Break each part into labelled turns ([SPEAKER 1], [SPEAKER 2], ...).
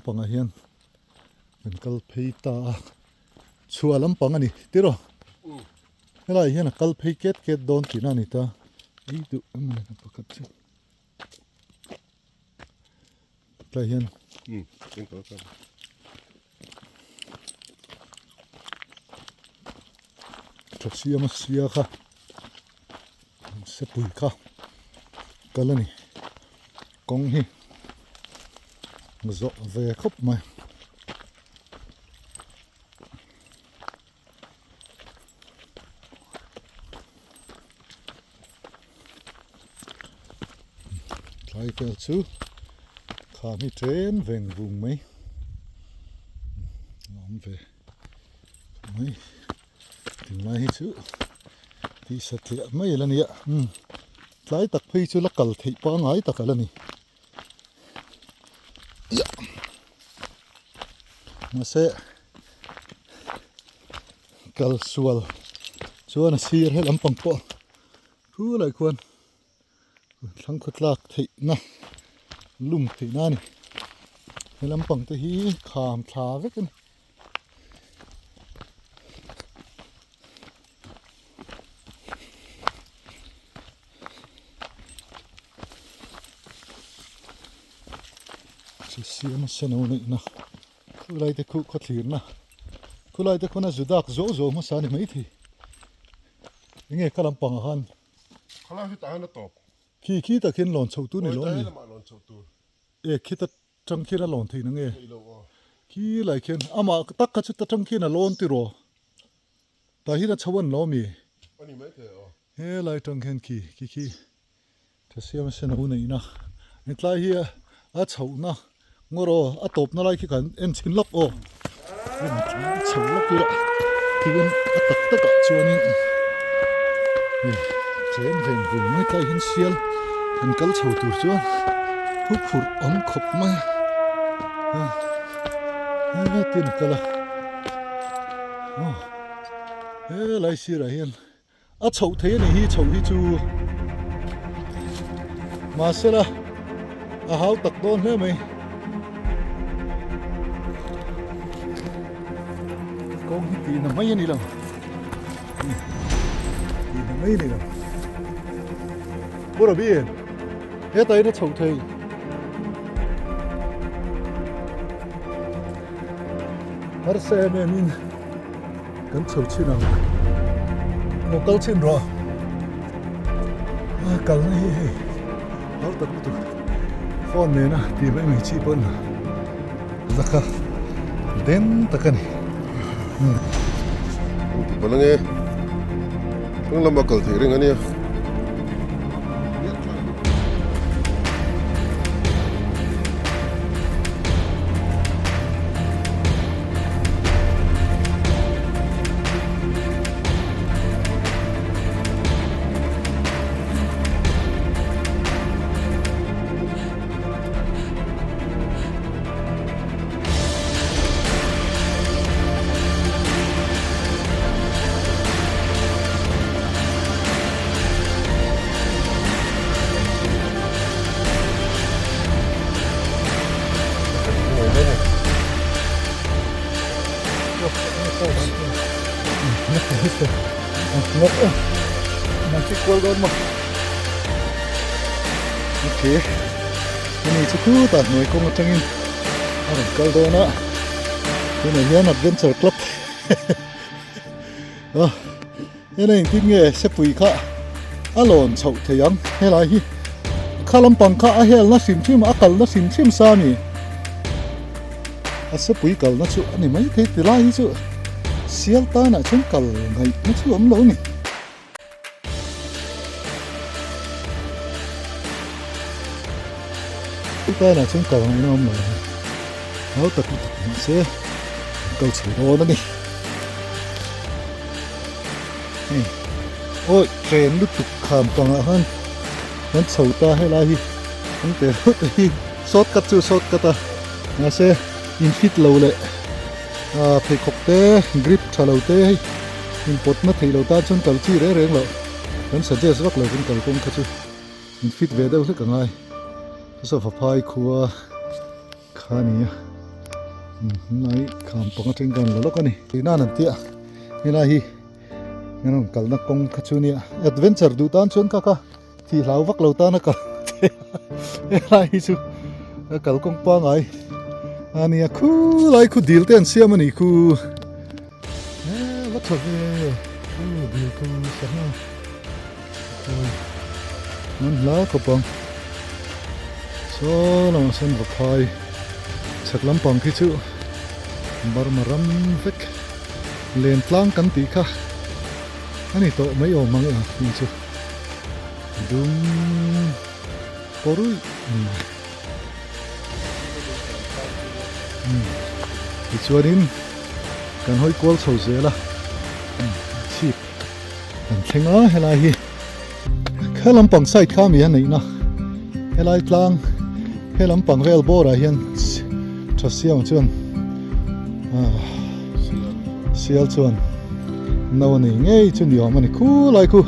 [SPEAKER 1] lampangah hian kan kal phei ta a chhuah lampang a ni tiraw helaiah hian a kal phei ket ket dawn tihna a ni ta ei duh emaw ni pakhat chu tlai hian tha siam a sia kha sepui kha kal a ni kawng hi zawh ve khawp mai. Tlai vel chu kham hi chen veng vung mai a awm ve mai tunlai hi chu tih satliah mai a la nia umm tlai tak phei chu la kal theih pangngai tak a la ni. Mahse kal sual chuan a sir he lampang pawh thu lai khuan thlang khaw tlak theihna lum theihna a ni he lampang te hi kham thla vek a ni. Chi siam a sen o neihna khulai te khu khaw thlirna khulai te khuan a zu dak zawh zawh hmasa a ni maithei enge ka lampang ah khan
[SPEAKER 2] Khalai hi tah hian a tawp.
[SPEAKER 1] Khi khi tak hian lawn chhoh tur ni lo a ni.
[SPEAKER 2] Awi lamah lawn chhoh tur.
[SPEAKER 1] E khita tang khian a lawn theih na nge?
[SPEAKER 2] Theih lo aw.
[SPEAKER 1] Khi lai khian amah tak kha chu ta tang khian a lawn tiraw? Tah hian a chho an lo a mi?
[SPEAKER 2] A ni maithei aw.
[SPEAKER 1] Helai tang khian khi khi khi tha siam a sen a uneihna hetlai hi a chhohna ngawr aw a tawpna lai khi kan en chhin lawk aw a chho lawk ila tichuan a tak takah chuanin hei chen veng vung mai tlai hian sial an kal chho tur chuan thu phurh awm khawp mai a hetin a kal a aw helai sirah hian. A chhoh thei a ni hi chhoh hi chu mahsela a hau tak dawn hle mai. Kawng hi tihna mai a ni lo. Tihna mai a ni lo. Pu Rabi, hetah hian a chhoh thei. Harsa em em in. Kan chho chhin ang. Lo kal chhin rawh. A kalna hi hei hau tak lutuk phone nena tih mai mai chi pawn la kha den tak a ni.
[SPEAKER 2] An ti palh ange. Hrang lama kal theih reng a nia.
[SPEAKER 1] Okay. Hemi chu khutah hnuai kawng atangin a rawn kal dawn a. Tunah hian adventure club a hena engtin nge sepui kha a lawn chhoh thei ang helai hi kha lampang kha a helna hrim hrim a kalna hrim hrim sa a ni a sepui kalna chu a ni mai thei ti lai hi chu sial tanah chuan kal ngaihna chu a awm lo a ni. Tanah chuan kal ngaihna a awm lo a hau tak lutuk mahse an kal chho dawn a ni hei awi train lutuk kham pangah khan kan chho ta helai hi an te reuh te hi shortcut chu shortcut a mahse in fit lo leh ah pheikhawk te grip tha lo te hei inpawt na theih lo tan chuan kal chi reng reng loh kan suggest vak lo kan kalkawng kha chu in fit ve deuh hlek a ngai. Saw Vaphai khua kha a ni a. Helai kham panga teng kan la lawk a ni. Tihna an tia helai hi an rawn kalna kawng kha chu nia adventure duh tan chuan kha kha thih hlau vak lo tan a kal thei a helai hi chu a kal kawng pangai a nia khulai khu dil te an siam a ni khu e va tha ve khu dil khu sangha khawi an hlau khawp ang saw lamah sawn va phai chhak lampang khi chu Burma ram vek len tlang kan tih kha a ni tawh mai awm ang e heng chu dum pawruih a ni tichuanin kan hawi kual chho zel a chhip Kan thleng a helai hi he lampang side kha mi a neihna helai tlang he lampang vel bawr ah hian tha siam chuan ah sial chuan no a nei ngei chu ni awm a ni khulai khu.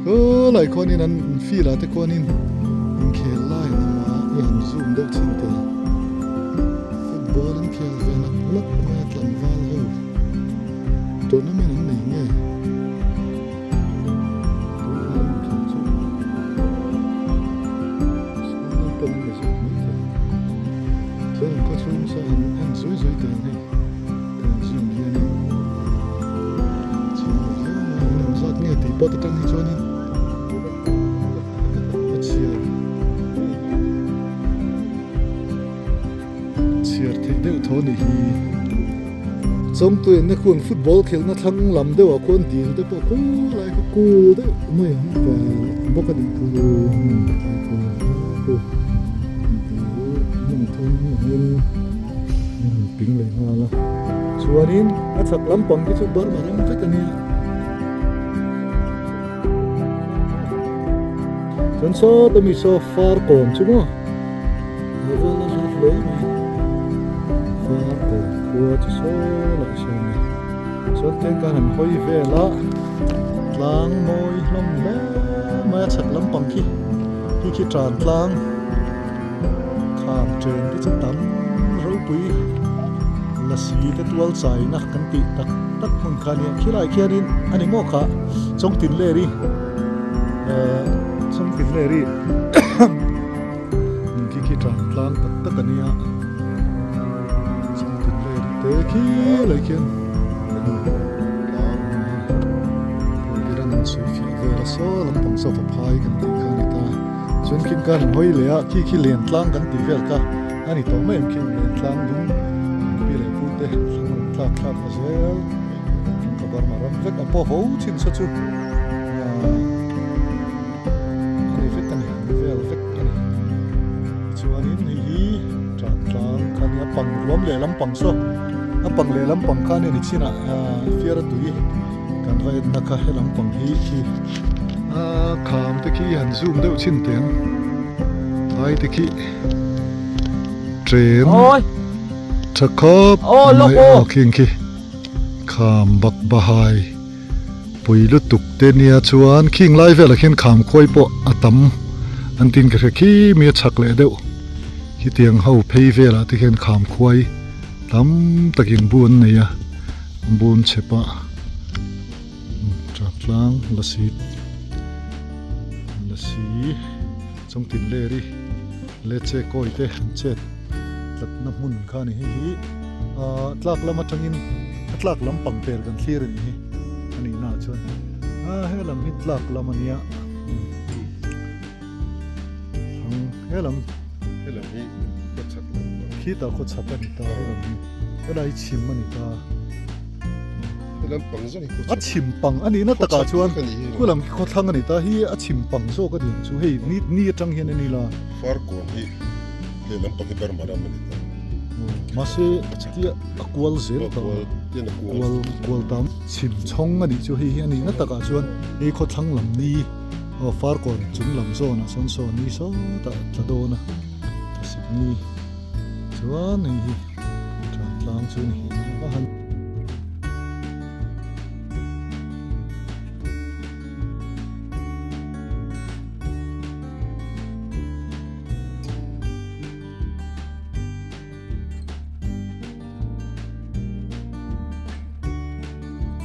[SPEAKER 1] Khulai khuanin an field ah te khuanin inkhel lai an awm a i han zoom deuh chin te football an khel ve nak nak mai a tlangval ho tournament an nei nge tunlai inkhel chu school naupang an la zawk maithei chuan an khawchhung saw han en zui zui teh ang hei. Kan zoom hianin chhiar lo viau mai a, an zat nge tih pawh atang hi chuanin a chhiar chhiar theih deuh tho a nih hi. Chawngtuianna khuan football khelhna thlang lam deuhah khuan dil te pawh khulai kha kul deuh mai ang val bawk a nih thu khu hmun thum angin. Ping leh nghal a chuanin a chhak lampang te chu Burma ram vek a nia chuan sawta mi saw far kawn chu maw a vel a hlat hle mai far kawn khua chu saw lah sawn a ni chuan tlem khan han hawi vel a tlang mawi hlawm hle mai a chhak lampang khi khi khi tan tlang. Kham chen te chu tam ropui lasi te tual chaina kan tih tak tak hmun kha ania khilai khianin a ni maw kha chawngtin leri ahh chawngtin leri khi khi tan tlang tak tak ania chawngtin leri te khilai khian vel a saw lampang saw vaphai kan tih kha a ni ta. Chuan khi kan hawi leh a, khi khi len tlang kan tih vel kha a ni tawh mai ang khi len tlang dum pi leh pu te thlang rawn tlak thlak na zel ang ka Burma ram vek a pawh ho chin sa chu aaa a ni vek a ni a ni vel vek a ni tichuanin hei hi tan tlang kha nia pang ruam leh lampang saw a pang leh lampang kha nia ni chinah aaa fiara tui Kan va enna kha he lampang hi khi a kham te khi han zoom deuh chhin teh ang ai te khi train tha khawp mai aw khing khi kham bak bahai pui lutuk te nia chuan khing lai velah khian kham khuai pawh a tam an tin ka hria khi mi a chhak leh deuh khitiang ho phei velah te khian kham khuai tam takin bu an nei a. Bun chhepa tap tlang lasi lasi chawngtin leri leh che kawi te an chet tlatna hmun kha a ni hei hi ahh tlak lam atangin a tlak lam pang per kan thlir a ni hi a nih naah chuan a helam hi tlak lam a nia helam
[SPEAKER 2] helam hi khaw chhak lam
[SPEAKER 1] khitah khaw chhak a ni ta helam hi helai chhim a ni ta
[SPEAKER 2] helam pang zawk hi khaw chhak
[SPEAKER 1] a chhim pang a nihna takah chuan khulam khi khaw thlang a ni ta hi a chhim pang zawk a ni ang chu hei ni ni atang hian a ni la
[SPEAKER 2] farkawn hi lehlam pang hi Burma ram a ni ta
[SPEAKER 1] mahse tia a kual zel ta kual kual tam chhim chhawng a nih chu hei hi a nihna takah chuan hei khaw thlang lam ni Aw farkawn chung lam zawnah sawn saw ni sawtah tla dawn a thlasik ni chuan hei hi tlan tlang chu ni a han.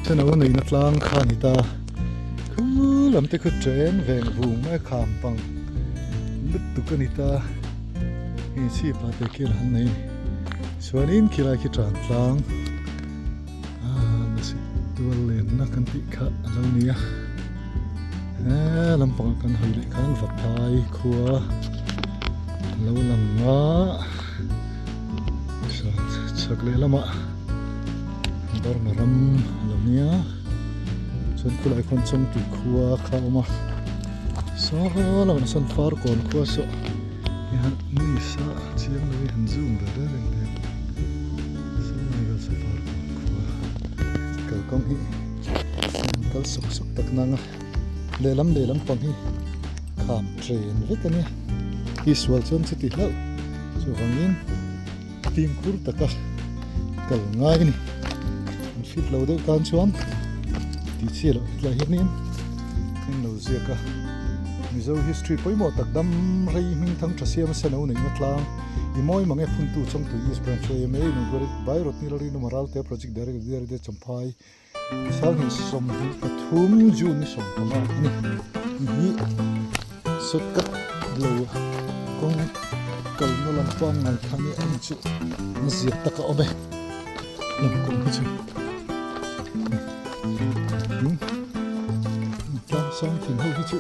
[SPEAKER 1] Chuan a neihna tlang kha a ni ta. Khu lam te khu chen veng vung mai a kham pang lutuk a ni ta. Hei chhip ah te khian an nei a ni. Chuanin khilai khi tan tlang ah nasi tual lenna kan tih kha a lo ni a. He lampangah kan hawi leh khan Vaphai khua a lo lang a. Chhak lehlamah Burma ram a lo nia chuan khulai khawn Chawngtui khua kha a awm a saw lamah sawn Farkawn khua saw hi han ni sa chiang lo hi han zoom ve reng reng thei a saw lai vel saw Farkawn khua kalkawng hi an kal sawk sawk tak nang a lehlam lehlam pang hi kham train vek a nia tisual chuan chuti hlauh chuvangin. Fimkhur taka kal ngai a ni. An fit lo deuh tan chuan tih chi loh hetlai hianin an lo ziak a. Mizo history pawimawh tak dam rei hming thang tha siam a seno neihna tlang i mawi mange phuntu Chawngtui East Branch AMA inaugurated by Rodney Lalrinawma Ralte Project Director DRD Champhai Sanghnih 23 June ni 15 a ni. Hi shortcut lo kawng kalna lam pangngai kha nge a ni chu a zir tak a awm e. Lam kawng hi chu tlang sang thing ho hi chu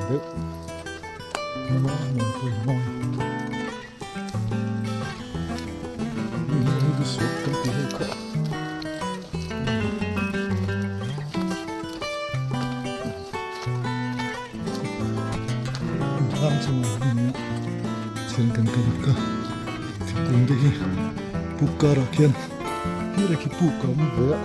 [SPEAKER 1] deuh mawi mawi. Thingkung te hi puk karah khian hlir khi puk a awm ve a.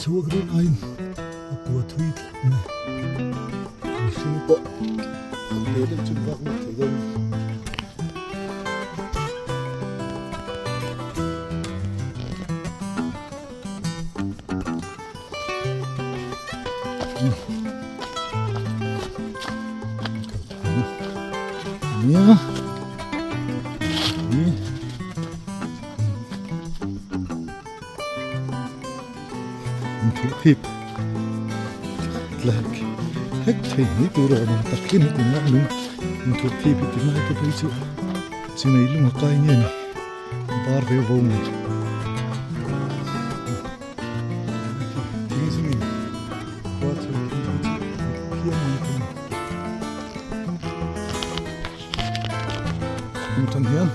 [SPEAKER 1] Chhuak reng aiin a kua thui tlat mai. Mihring pawh an ve deuh chu vak lut thei dawn a ni. Nia. Ni. Thip. Tlak. Hek thei ni tur a awm tak hi ni ti ngai lung. Thuk thip hi ti ngai te phei chu. Chinei lung a kai nge ni. Bar ve vo mai. Thing zingin khua chu thing chu phian mai thei. Heng tan hian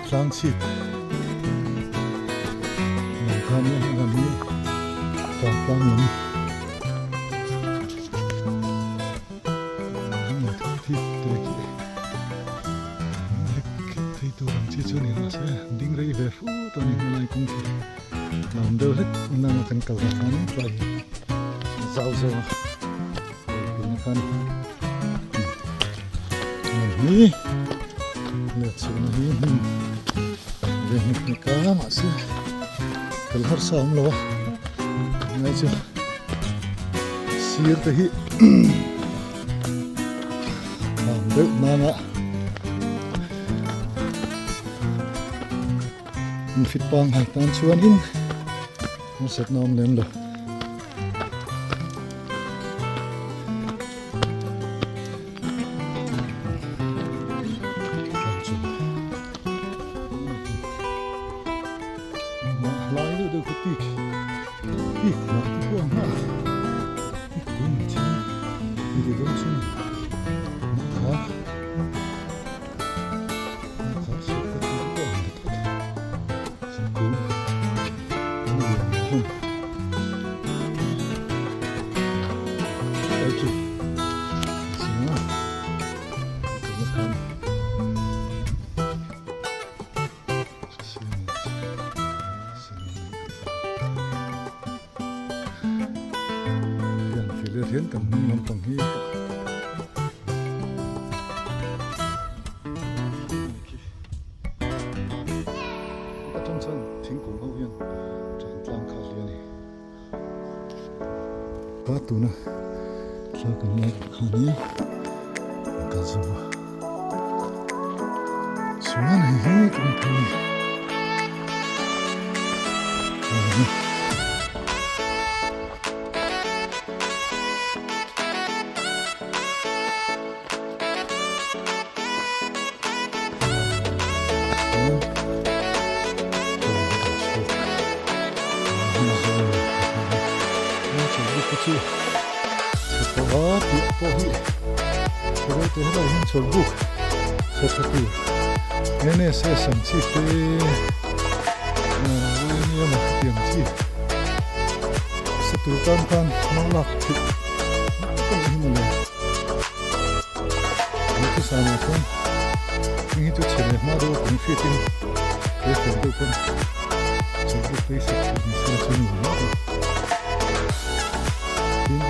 [SPEAKER 1] tlang chhip lam khan hi a lam hi tlang tlang lam thei tur ang chi chu ni mahse ding rei ve fu tawh a ni helai kawng khi lam deuh hlek nanga kan kal ah khan tlai hi zau zawng a tihna khan hmun hi let chhuahna hi hmun ve hnik hnik a mahse kal harsa a awm lo a ngai chu sir te hi kham deuh nana in fit pangngai tan chuanin harsatna awm lem lo. Lai deuh deuh kha tik tik hnah te pawh ang a tik kung chin ni dawn chu hnah kha hnah kha sawt ka tih te pawh ang ta tlat thingkung an lian hlawm ai khi zinga ka khan Hian thil hian kan hnung lampang hi. Atang chuan thingkung ho hian tan tlang kha hle a ni. Ka tuna thla kan lak kha nia ka zo a. Chuan hei hi kan phei a ni. Duhthusam ah chuan heng hi chu chhe leh hma deuh a kan hriatin he fel deuh pawn chawlhbuk phei sak theih ni se la chu ni mai a. Tin.